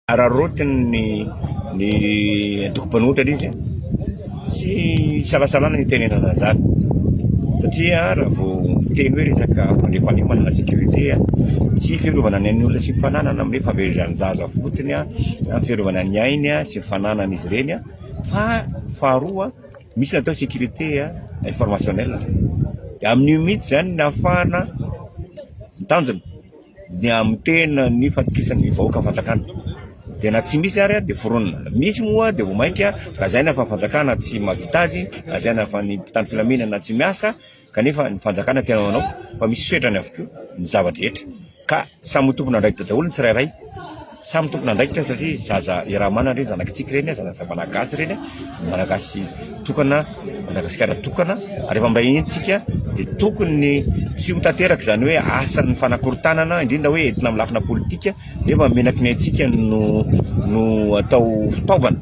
Araraotiny ny ny antoko mpanohitra ilay izy, tsy isalasalana ny hitenenana an'izany satria raha vao miteny hoe resaka fandriampahalemana na sécurité, tsy fiarovana ny ain'ny olona sy ny fananana amin'ny hoe fahaverezan-jaza fotsiny na fiarovana ny ainy sy ny fananan'izy ireny fa faharoa misy ny atao sécurité informationnelle, dia amin'io mihitsy izany no ahafahana mitanjona. Ny amin'ny tena ny fatokisan'ny vahoaka ny fanjakana dia na tsy misy ary dia foronina. Misy moa dia vao mainka lazaina fa fanjakana tsy mahavita azy, lazaina fa ny mpitandro filaminana tsy miasa kanefa ny fanjakana tena manao fa misy fetrany avokoa ny zava-drehetra ka samy ho tompon'andraikitra daholo ny tsirairay. Samy tompon'andraikitra satria zaza iaraha-manana ireny, zanakitsika ireny, zaza malagasy ireny, malagasy tokana, Madagasikara tokana, ary rehefa miray hina isika dia tokony tsy ho tanteraka izany hoe asan'ny fanakorontanana, indrindra hoe entina amin'ny lafina politika, nefa menaky ny aintsika no no atao fitaovana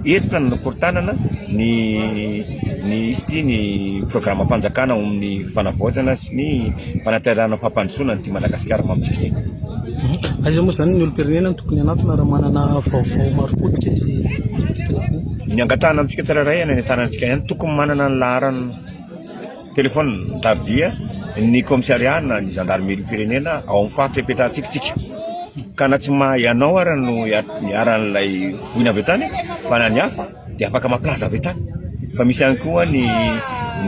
entina hanakorontanana ny ny izy ity ny programam-panjakana ao amin'ny fanavaozana sy ny fanaterahana fampandrosoana an'ity Madagasikara mamintsika ity. Aiza moa izany ny olom-pirenena no tokony hanatona raha manana vaovao marim-pototra izy? Ny angatahana amintsika tsirairay any an-tanantsika ihany, tokony manana ny laharan'ny téléphone mitady ny commissariat na ny gendarmerie-pirenena ao amin'ny faritra ipetrahantsika tsika. Ka na tsy mahay anao ara no iharan'ilay voina avy hatrany fa na ny hafa dia afaka mampilaza avy hatrany. Fa misy ihany koa ny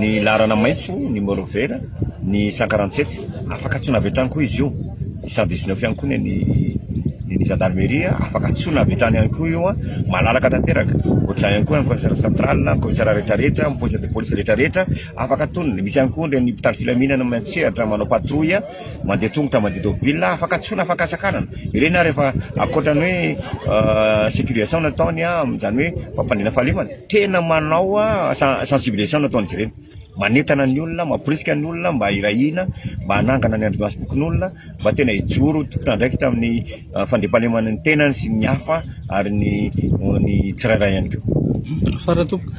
ny laharana maitso, numéro vert, ny 147, afaka antsoina avy hatrany koa izy io. Ny 119 ihany koa ny an'ny ny gendarmerie, afaka antsoina avy hatrany ihany koa io, malalaka tanteraka. Ohatr'izany ihany koa ny commissariat central, ny commissariat rehetrarehetra, ny poste de police rehetrarehetra, afaka antonona. Misy ihany koa ireny mpitandro filaminana miantsehatra manao patrouille. Mandeha tongotra mandeha tômôbila, afaka antsoina, afaka sakanana. Ireny ary efa ankoatra ny hoe sécurisation nataony amin'izany hoe fampandriana fahalemana, tena manao sensibilisation nataon'izy ireny. Manentana ny olona, mamporisika ny olona mba hiray hina, mba hanangana ny andrimasom-pokonolona, mba tena hijoro ho tompon'andraikitra amin'ny fandriampahalemana ny tenany sy ny hafa ary ny ny tsirairay ihany koa. Farany tompoko,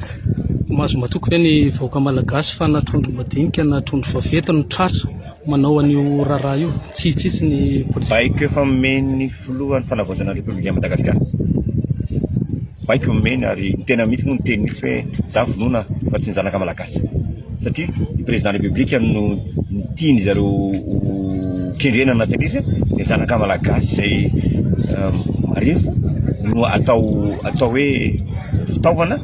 mahazo matoky ve ny vahoaka malagasy fa na trondro madinika na trondro vaventy no tratra manao an'io raharaha io? Tsy hitsitsy ny polisy. Baiko efa nomen'ny filohan'ny fanavaozana ny Repoblikan'i Madagasikara. Baiko nomeny ary ny tena mihitsy moa niteny mihitsy hoe za vonona fa tsy ny zanaka malagasy. Satria ny président République no tiany zareo ho kendrena anatin'izy ny zanaka malagasy izay marefo no atao atao hoe fitaovana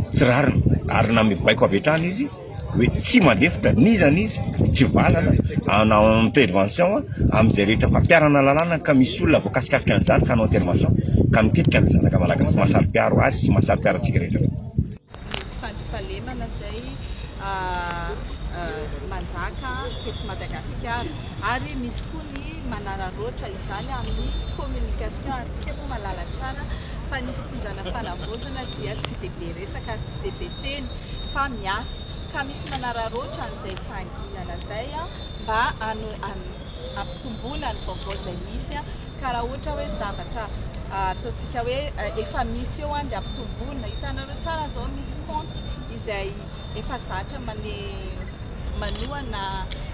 tsy rariny ary nanome baiko avy hatrany izy hoe tsy mandefitra n'iza n'iza tsy valana hanao intervention amin'izay rehetra fampiharana lalàna ka misy olona voakasikasika an'izany ka hanao intervention ka mitetika ny zanaka malagasy mahasaro-piaro azy sy mahasaro-piaro antsika rehetra. Ny tsy fandriampahalemana izay manjaka eto Madagasikara ary misy koa ny manararaotra izany amin'ny communication ary tsika moa mahalala tsara fa ny fitondrana fanavaozana dia tsy dia be resaka ary tsy dia be teny fa miasa ka misy manararaotra an'izay fahanginana izay mba hampitomboana ny vaovao izay misy ka raha ohatra hoe zavatra ataontsika hoe efa misy eo dia ampitomboina, hitanareo tsara izao misy compte izay efa zatra mane manohana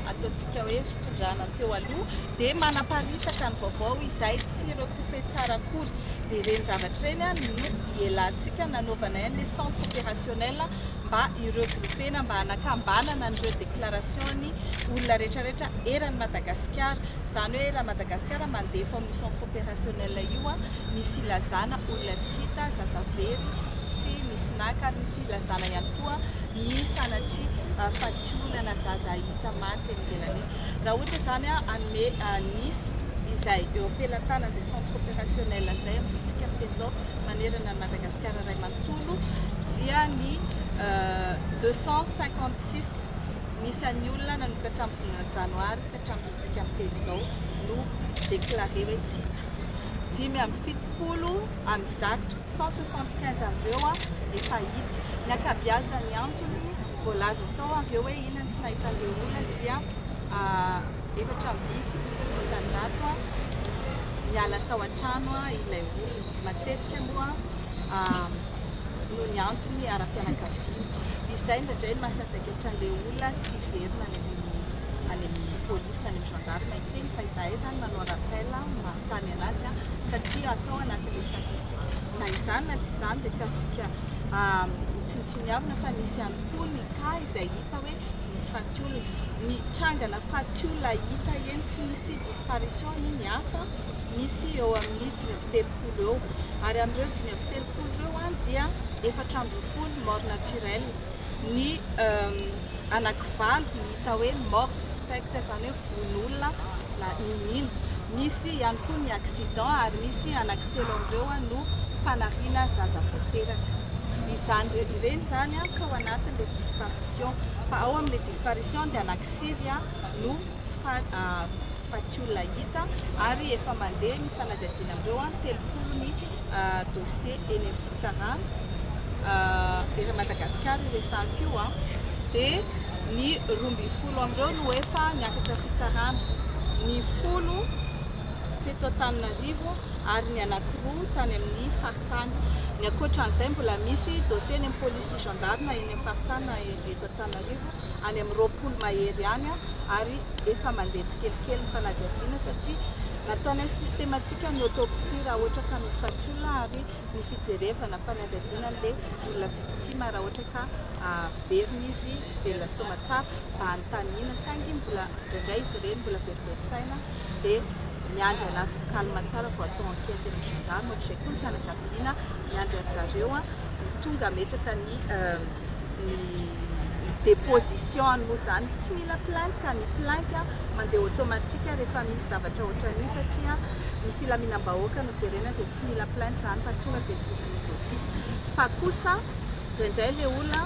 ataontsika hoe fitondrana teo aloha dia manaparitaka ny vaovao izay tsy recouper tsara akory dia ireny zavatra ireny no ielantsika nanaovanay an'ilay centre opérationnel mba hi-regrouper-na mba hanakambanana an'ireo déclaration ny olona rehetra rehetra eran'i Madagasikara Izany hoe raha Madagasikara mandefa ao amin'io centre opérationnel io ny filazana olona tsy hita, zaza very sy misy naka ary ny filazana ihany koa ny sanatria fationana zaza hita maty eny ivelany eny. Raha ohatra izany hanome nisy izay eo am-pelatana izay centre opérationnel izay amin'izao tsika miteny izao manerana an'i Madagasikara iray manontolo dia ny 256 ny isan'ny olona nanomboka hatramin'ny volana janoary ka hatramin'izao tsika miteny izao no déclaré hoe tsy hita. 175, 175 amin'ireo efa hita. Ny ankabiazan'ny antony voalaza tao avy eo hoe inona no tsy nahitan'ireo olona dia 74% niala tao an-trano ilay olona. Matetika moa noho ny antony ara-pianakaviana. Izay indraindray no mahasadaikatra an'ilay olona tsy hiverina any amin'ny. any amin'ny polisy na any amin'ny gendarme hiteny fa izahay izany manao rappel manontany anazy satria atao anatin'ilay statistique. Na izany na tsy izany dia tsy azontsika tsinontsiniavina fa nisy ihany koa ny cas izay hita hoe misy faty olona. Ny trangana faty olona hita eny tsy misy disparition ny ny hafa misy eo amin'ny 35 eo. Ary amin'ireo 35 ireo dia 14 mort naturelle. Ny anakivalo ny hita hoe mort suspecte izany hoe vono olona na niniana. Misy ihany koa ny accident ary misy anankitelo amin'ireo no fanariana zaza vao teraka. Izany ireny izany tsy ao anatin'ilay disparition fa ao amin'ilay disparition dia anankisivy no faty olona hita ary efa mandeha ny fanadihadiana amin'ireo, 30 ny dossier eny amin'ny fitsarana eran'i Madagasikara io resahako io dia ny 12 amin'ireo no efa niakatra fitsarana, ny 10 teto Antananarivo ary ny anankiroa tany amin'ny faritany. Ny ankoatran'izay mbola misy dossier eny amin'ny polisy sy gendarme eny amin'ny faritany na eto Antananarivo any amin'ny 20 mahery any ary efa mandeha tsikelikely ny fanadihadiana satria nataonay systématique ny autopsie raha ohatra ka misy faty olona ary ny fijerevana fanadihadiana an'ilay olona victime raha ohatra ka verina izy velona soamatsara mba hanontaniana saingy mbola indraindray izy ireny mbola verivery saina dia miandry anazy ho calme tsara vao atao enquête eny gendarme. Ohatr'izay koa ny fianakaviana miandry an'i zareo ho tonga hametraka ny ny déposition any moa izany tsy mila plainte ka ny plainte mandeha automatique rehefa misy zavatra ohatran'io satria ny filaminam-bahoaka no jerena dia tsy mila plainte izany fa tonga dia saisine d'office. Fa kosa indraindray ilay olona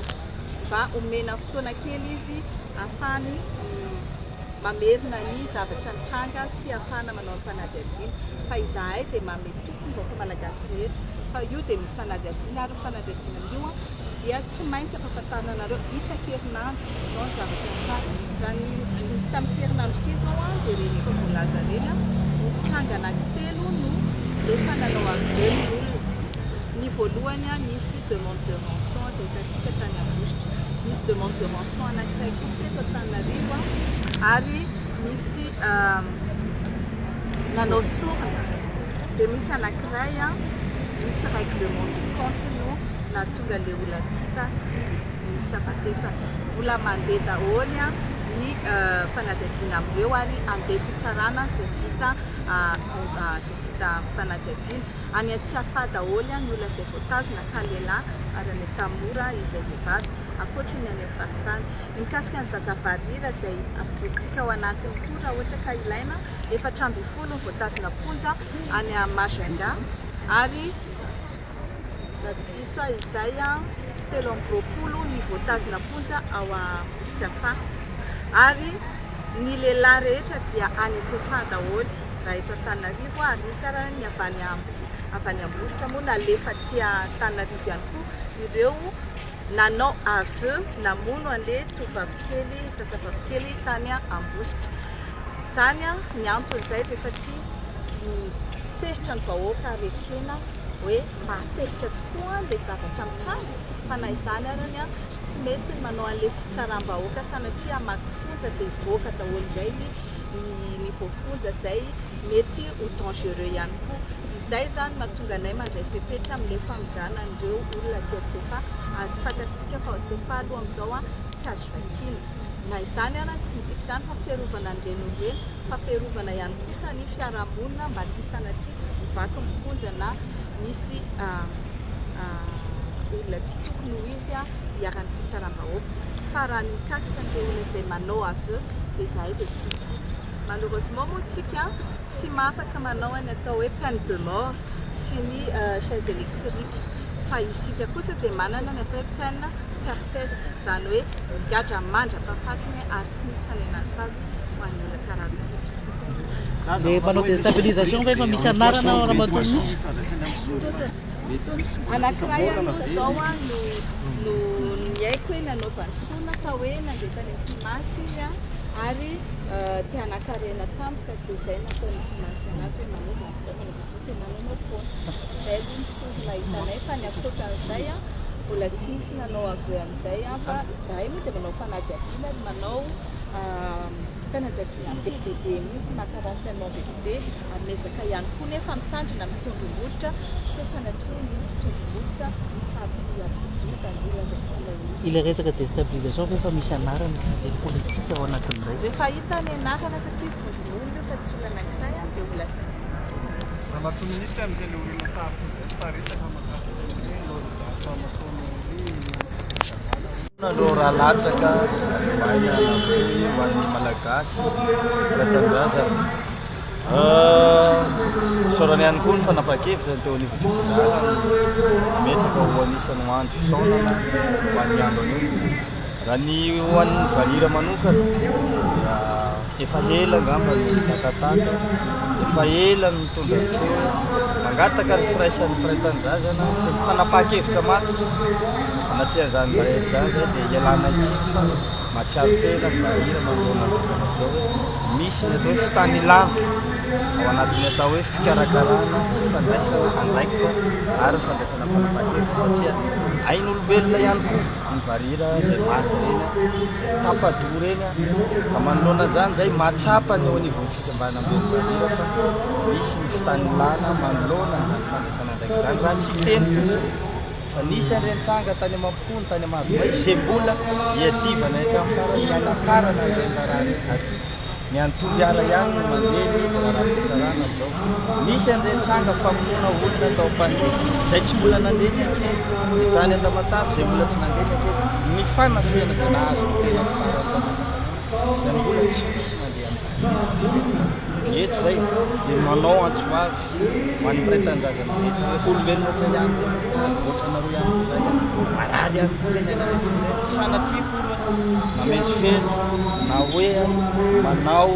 mba omena fotoana kely izy ahafahany mamerina ny zavatra nitranga sy ahafahana manao ny fanadihadiana. Fa izahay dia manome toky ny vahoaka malagasy rehetra fa io dia misy fanadihadiana ary ny fanadihadiana amin'io dia tsy maintsy ampahafantarina anareo isan-kerinandro izao ny zavatra nitranga. Raha ny tamin'ity herinandro ity izao dia ireny efa voalaza ireny, nisy tranga anankitelo no efa nanao aveu ny olona. Ny voalohany nisy demande de rançon izay hitantsika tany Ambositra. Nisy demande de rançon anankiray koa teto Antananarivo ary misy nanao sorona dia misy anankiray misy règlement de compte no nahatonga ilay olona tsy hita sy nisy hafatesana. Mbola mandeha daholo ny fanadihadiana amin'ireo ary handeha fitsarana izay vita izay vita fanadihadiana. Any Antsiafahy daholo ny olona izay voatazona ka lehilahy ary any Antanimora izay vehivavy, ankoatra ny any amin'ny faritany. Ny mikasika ny zaza varira izay ampidirintsika ao anatiny koa raha ohatra ka ilaina, 14 ny voatazona am-ponja any Majunga ary raha tsy diso aho izay 23 ny voatazona am-ponja ao Tsiafahy ary ny lehilahy rehetra dia any Tsiafahy daholo raha eto Antananarivo ary nisy ara ny avy any avy any Ambositra moa nalefa aty Antananarivo ihany koa ireo nanao aveu namono an'ilay tovovavikely zazavavikely tany Ambositra. Izany ny anton'izay dia satria tezitra ny vahoaka ary ekena hoe mahatezitra tokoa ilay zavatra mitranga fa na izany arany tsy mety ny manao an'ilay fitsaram-bahoaka sanatria hamaky fonja dia hivoaka daholo indray ny ny voafonja izay mety ho dangereux ihany koa. Izay izany mahatonga anay mandray fepetra amin'ilay famindrana an'ireo olona aty Antsefa ary fantatr'isika fa ao Antsefa aloha amin'izao tsy azo vakiana. Na izany ara tsy midika izany fa fiarovana an'ireny olona ireny fa fiarovana ihany kosa ny fiarahamonina mba tsy sanatria ho vaky ny fonja na misy olona tsy tokony ho izy hiharan'ny fitsaram-bahoaka. Fa raha ny mikasika an'ireo olona izay manao aveu dia izahay dia tsy hitsitsy. Malheureusement moa tsika tsy mahafaka manao ny atao hoe peine de mort sy ny chaise électrique fa isika kosa dia manana ny atao hoe peine perpète, izany hoe migadra mandra-pahafatiny ary tsy misy fanenan-tsazy ho an'ny olona karazany. Le manao déstabilisation ve efa misy anarana ramatoa minisitra? Anankiray aloha izao no no niaiky hoe nanaovany sorona fa hoe nandeha tany amin'ny mpimasy izy ary te hanankarena tampoka dia izay nataon'ny mpimasy anazy hoe manaova an'izao manaova an'izao dia manaonao foana. Izay aloha ny sorona hitanay fa ny ankoatran'izay mbola tsy nisy nanao aveu an'izay fa izahay moa dia manao fanadihadiana ary manao. Fanadihadiana be dia be mihitsy, maka renseignement be dia be ary miezaka ihany koa nefa mitandrina amin'ny tondromolotra sao sanatria misy tondromolotra hampiadi-doza ny olona izay tsy ilay Ilay resaka déstabilisation ve efa misy anarana ilay politika ao anatin'izay? Rehefa hita ny anarana satria vondron'olona io fa tsy olona anankiray dia ho lazaina Ramatoa Minisitra, misy an'ilay horonantsary toy izay miparitaka mahakasika ny hoe lors de franc-maçonnerie Ireo ra latsaka maina nafoy ho an'ny Malagasy mpiray tanindrazana. Isaorana ihany koa ny fanapahan-kevitra teo anivon'ny fitondrana nametraka ho anisan'ny ho andro fisaonana ho an'ny andro anio. Raha ny ho an'ny varira manokana dia efa ela angamba no nitatatata, efa ela no nitondra ny feo mangataka ny firaisan'ny mpiray tanindrazana sy ny fanapahan-kevitra matotra. Anatrehan'izany rehetra izany izay dia ialana tsiny fa mahatsiaro tena ny varira manoloana an'izao zavatra izao hoe misy ny atao hoe fitanilana ao anatin'ny atao hoe fikarakarana sy fandraisana andraikitra ary fandraisana fanapahan-kevitra satria ain'olombelona ihany koa ny varira izay maty ireny, izay tapa-doha ireny. Ka manoloana an'izany izay mahatsapa ny eo anivon'ny fikambanamben'ny varira fa misy ny fitanilana manoloana an'izany fandraisana andraikitra izany raha tsy hiteny fotsiny fa nisy an'ireny tranga tany Mampikony, tany Marovoay izay mbola iadivana hatramin'ny farany ny hanakarana an'ireny raharaha ireny aty. Ny any Toliara ihany no mandeha ny raharaham-pitsarana amin'izao. Misy an'ireny tranga famonoana olona tao Ampanihy izay tsy mbola nandeha ny ankety, ny tany Antamatave izay mbola tsy nandeha ny ankety, ny fanafihana izay nahazo ny tenako farany tao Mananamana izay mbola tsy misy mandeha amin'ny Ny eto izay dia manao antso avy ho an'ny mpiray tanindrazana rehetra hoe olombelona ohatranay ihany koa ohatranareo ihany koa izahay, marary ihany koa ireny anareo sy ireny, tsy sanatria akory hoe mamendrofendro na hoe manao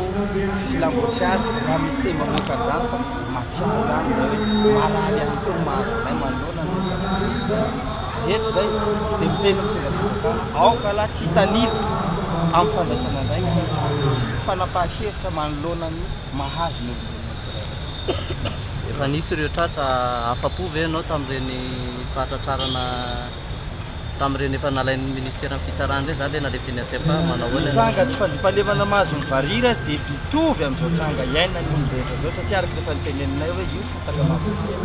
filam-boatsiary raha miteny mamoaka an'izany fa mahatsiaro ihany izay hoe marary ihany koa ny mahazo anay manoloana an'ireny zavatra misy ireny. Ary eto izay dia miteny mitondra fanjakana, aoka lahy tsy hitanila amin'ny fandraisana andraikitra sy fanapahan-kevitra manoloana ny mahazo ny olombelona tsirairay. Efa nisy ireo tratra afa-po ve ianao tamin'ireny fahatratrarana tamin'ireny efa nalain'ny ministeran'ny fitsarana ireny izany ilay nalefa eny Antsiafahy? Manao ahoana Ny ianao? tranga tsy fandriampahalemana mahazo ny varira azy dia mitovy amin'izao tranga iainan'ny olon-drehetra izao satria araka ny efa noteneninay hoe io fotaka mahavoafehy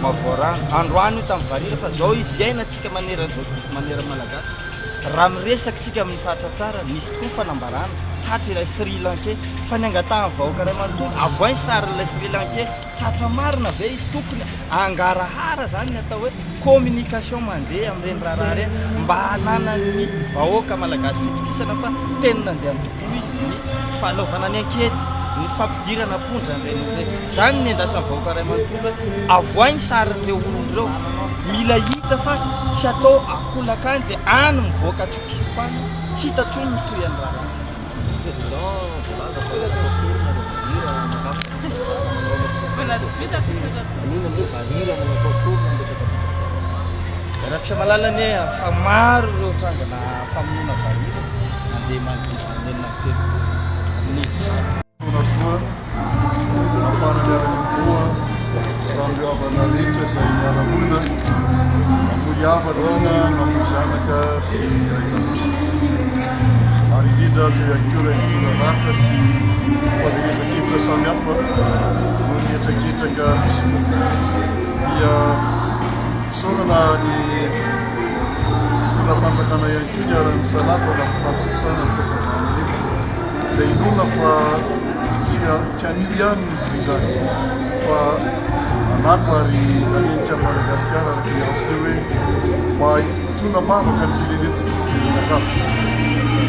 mahavoarano androany io tamin'ny varira fa izao izy iainantsika maneran'izao maneran'ny Malagasy. Raha miresaka isika amin'ny fahatsatsarana, nisy tokoa ny fanambarana, tratra ilay Sri Lankais, fa ny angatahan'ny vahoaka iray manontolo, avoay ny sarin'ilay Sri Lankais, tratra marina ve izy? Tokony hangarahara izany ny atao hoe communication mandeha amin'ireny raharaha ireny mba hananan'ny vahoaka malagasy fitokisana fa tena nandeha amin'ny tokony ho izy ny fanaovana ny ankety, ny fampidirana am-ponja an'ireny olona ireny. Izany no iandrasan'ny vahoaka iray manontolo hoe avoay ny sarin'ireo olona ireo. Mila hita fa tsy atao akolaka any dia any mivoaka antsokosoko any, tsy hita intsony ny tohian'ny raharaha. Président voalaza fa natao sorona ireo varira mahakasika ny fitsarana manao ahoana kosa Mbola tsy vita ny fisoronana. Maninona moa varira no natao sorona ny resaka fifidianana? Iarahantsika mahalala anie fa maro ireo trangana famonoana varira mandeha manodidina ny 36 ny Taona tokoa ahafahana miara-miombona tamin'ireo havana rehetra izay niara-monina, namoy hava-tiana, namoy zanaka sy ray taloha sy ny sisa. Ary indrindra teo ihany koa ireo nitondra ratra sy fahaverezan-kevitra samihafa noho ny hetraketraka misy. Dia isaorana ny fitondram-panjakana ihany koa niara-nisalahy tao anatin'ny fampitosana ny taom-pivavahana nefa. Izay inoana fa tsy tsy anio ihany no toy izany fa hanako ary hanenika an'i Madagasikara araka ny antso teo hoe mba hitondra am-bavaka ny firenentsika tsy hiverenak'afo.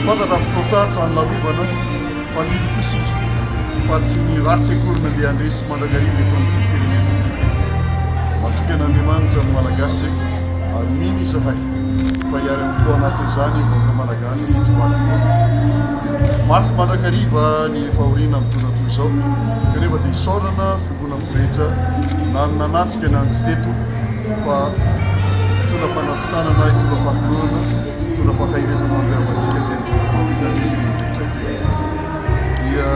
Fantatra fotoan-tsarotra ny lalovana fa mino koa isika fa tsy ny ratsy akory no andeha handresy mandrakariva eto amin'ity firenentsika ity. Matoky an'Andriamanitra ny Malagasy ary mino izahay fa hiara-miloha anatin'izany ny vahoaka Malagasy tsy vaky volo. Mafy mandrakariva ny fahoriana mitondra toy izao kanefa dia isaorana fiombonampo rehetra na ny nanatrika na ny tsy teto fa hitondra fanasitranana, hitondra fampiononana, hitondra fankaherezana ho an'ireo havantsika izay nitondra fahoriana lehibe rehetra ireo. Dia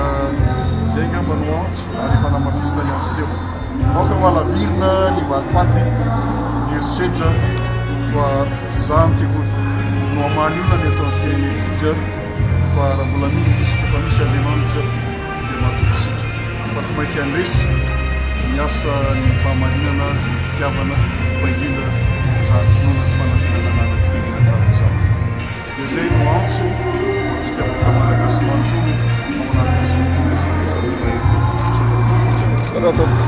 izay angamba no antso ary efa namafisina ny antso teo. Aoka ho halavirina ny valifaty, ny herisetra fa tsy izany tsy akory no hamaly olana eto amin'ny firenentsika. Fa raha mbola mino isika fa misy Andriamanitra dia matoky isika fa tsy maintsy handresy ny asan'ny fahamarinana sy ny fitiavana fa indrindra izany finoana sy fanantenana ananantsika mianakavy izany. Dia izay no antso ho antsika vahoaka malagasy manontolo ao anatin'izao fotoana izao dia samy mba eto. Misaotra tompoko.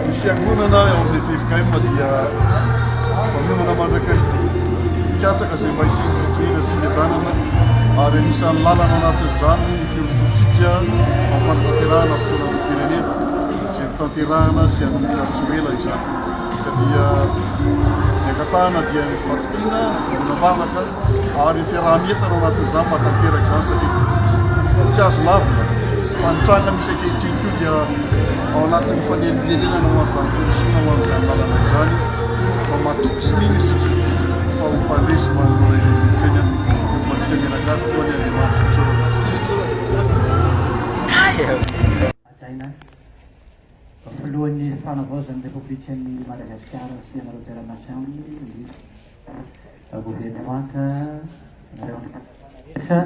Ny fiangonana eo amin'ny ffkm dia manomana mandrakariva, mikatsaka izay mba hisian'ny fitoniana sy fiadanana ary anisan'ny lalana ao anatin'izany ny firosoantsika amin'ny fanatanterahana fotoanam-pirenena izay hotanterahana sy hanomboka tsy ho ela izany. Ka dia ny angatahana dia ny fatokiana, ny fiombonam-bavaka ary ny fiaraha-mientana ao anatin'izany mba tanteraka izany satria tsy azo lavina fa ny tranga misy ankehitriny koa dia ao anatin'ny fanelingelenana ho an'izany firosoana ho an'izany lalana izany fa matoky sy mino isika fa ho mpandresy manoloana ireny rehetra ireny ho antsika mianakavy toa ny Andriamanitra. Misaotra tompoko. Hajaina Filohan'ny Fanavaozan'ny Repoblikan'i Madagasikara sy ianareo mpiara-miasa aminy, indrindra governemanta, ianareo andrim-panjakana rehetra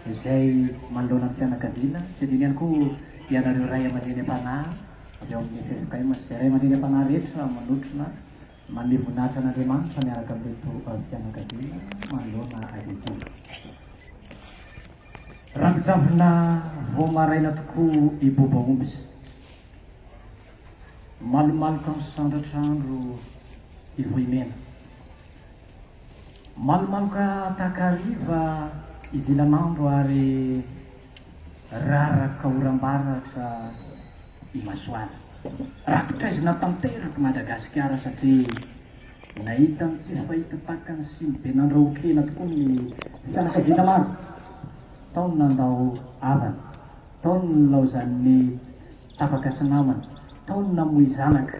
izay manoloana ny fianakaviana, tsy adino ihany koa ianareo ray aman-dreny am-panahy avy ao amin'ny ffkm sy izay ray aman-dreny am-panahy rehetra manotrona manome voninahitra an'Andriamanitra miaraka amin'ireto fianakaviana manoloana ankehitriny. Ranon-javona vao maraina tokoa i Boba Omby. Malomaloka misandratra andro i Vohimena. Malomaloka takariva i Vilanandro ary raraka oram-baratra i Masoala. Rakotraizina tanteraka i Madagasikara satria Nahita ny tsy fahita tahaka ny sinibe nandrahon-kena tokoa ny fianakaviana maro. Tao ny nandao havana, tao ny nilaozan'ny tapaka sy namana, tao ny namoy zanaka.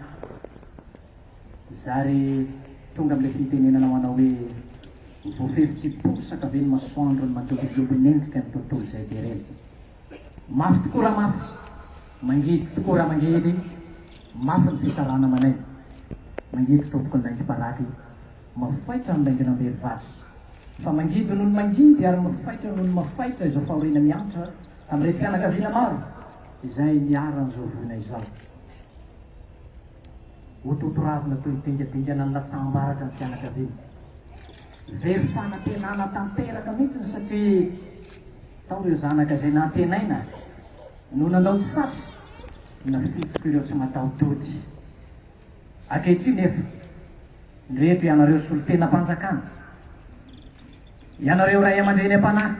Zary tonga amin'ilay fitenenana manao hoe, Voafefy tsy hiposaka ve ny masoandro ny manjobonjobo mendrika ny tontolo izay jerena. Mafy tokoa raha mafy, mangidy tokoa raha mangidy. Mafy ny fisarahana aman'aina. Mangidy tompoko ny laingim-paraky, mafaitra ny laingin'ambery vary. Fa mangidy noho ny mangidy ary mafaitra noho ny mafaitra izao fahoriana miantra amin'ireto fianakaviana maro izay niharan'izao voina izao. Hototoravina toy ny dingadingana nilatsaham-baratra ny fianakaviana. Very fanantenana tanteraka mihitsy satria tao ireo zanaka izay nantenaina no nandao tsy satry Nafitsiko ireo tsy mataho-tody. Ankehitriny nefa, ndreto ianareo solontenam-panjakana, ianareo ray aman-dreny am-panahy,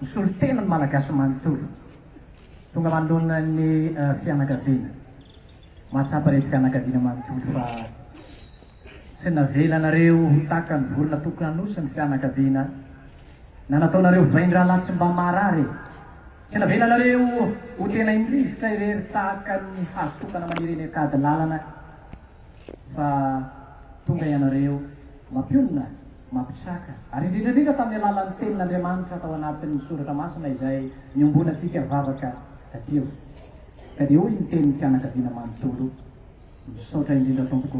misolo tena ny Malagasy manontolo, tonga manoloana ny fianakaviana. Mahatsapa ireto fianakaviana manontolo fa tsy navelanareo ho tahaka ny vorona tokana-nosy ny fianakaviana, na nataonareo vain-drahalahy tsy mba marary e! Tsy navelanareo ho tena indrifotra irery tahaka ny hazo tokana maniry eny an-kady lalana, fa tonga ianareo mampionona, mampitraka, ary indrindra indrindra tamin'ny alalan'ny Tenin'Andriamanitra tao anatin'ny Soratra Masina izay niombonantsika vavaka teo. Ka dia hoy ny tenin'ny fianakaviana manontolo, Misaotra indrindra tompoko.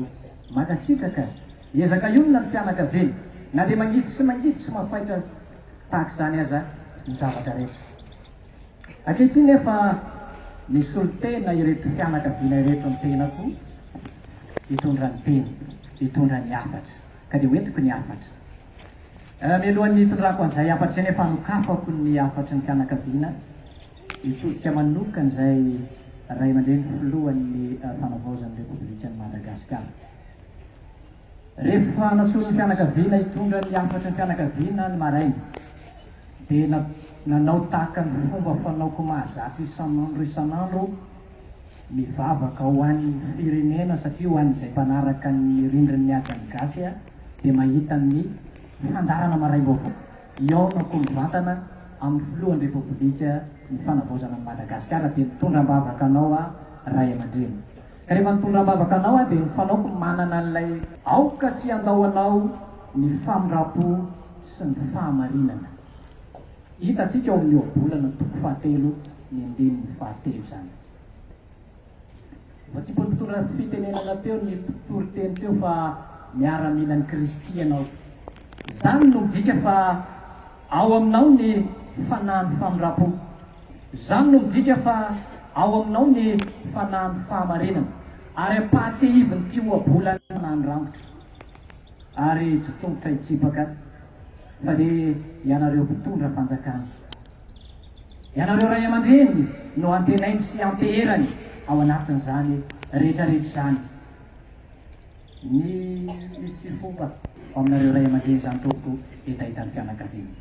Mankasitraka. Hiezaka hionona ny fianakaviana, na dia mangidy sy mangidy sy mafaitra tahaka izany aza ny zavatra rehetra. Ankehitriny nefa misolo tena ireto fianakaviana ireto ny tenako hitondra ny teny, hitondra ny hafatra. Ka dia hoentiko ny hafatra. Mialohan'ny hitondrako an'izay hafatra izay nefa hanokafako ny hafatry ny fianakaviana, hitodika manokana izay ray aman-dreny filohan'ny fanavaozan'ny Repoblikan'i Madagasikara. Rehefa nantsoin'ny fianakaviana hitondra ny hafatry ny fianakaviana ny maraina, dia nanao tahaka ny fomba fanaoko mahazatra isan'andro isan'andro, mivavaka ho an'ny firenena satria ho an'izay mpanaraka ny rindrin'ny hajan'ny gasy dia mahita ny fandaharana maraim-baovao hihaonako mivantana amin'ny filohan'ny Repoblika ny fanavaozana an'i Madagasikara dia nitondra am-bavaka anao aho ray aman-dreny. Ka rehefa nitondra am-bavaka anao aho dia ny fanaoko manana an'ilay. Aoka tsy handao anao ny famindram-po sy ny fahamarinana. Hitantsika ao amin'ny Ohabolana toko fahatelo ny andininy fahatelo izany. Voatsimpony mpitondra. Nitondra fitenenana teo ny mpitoriteny teo fa miaramilan'i Kristy ianao. Izany no midika fa ao aminao ny fanahin'ny famindram-po. Izany no midika fa ao aminao ny fanahin'ny fahamarinana. Ary ampahatsiahivin'ity ohabolana fanahin'ny rangotra. Ary tsy tongotra hitsipaka fa dia ianareo mpitondra fanjakana. Ianareo ray aman-dreny no antenainy sy anteherany ao anatin'izany rehetrarehetra izany. Ny misy fomba ao aminareo ray aman-dreny izany tompoko hetahetan'ny fianakaviana.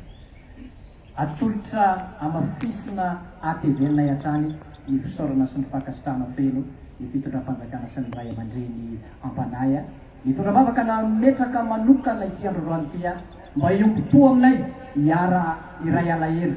Atolotra hamafisina hatevenay hatrany ny fisaorana sy ny fankasitrahana feno ny fitondram-panjakana sy ny ray aman-dreny am-panahy. Nitondra am-bavaka nametraka manokana ity androandroany ity aho mba hiombom-po aminay hiara hiray alahelo.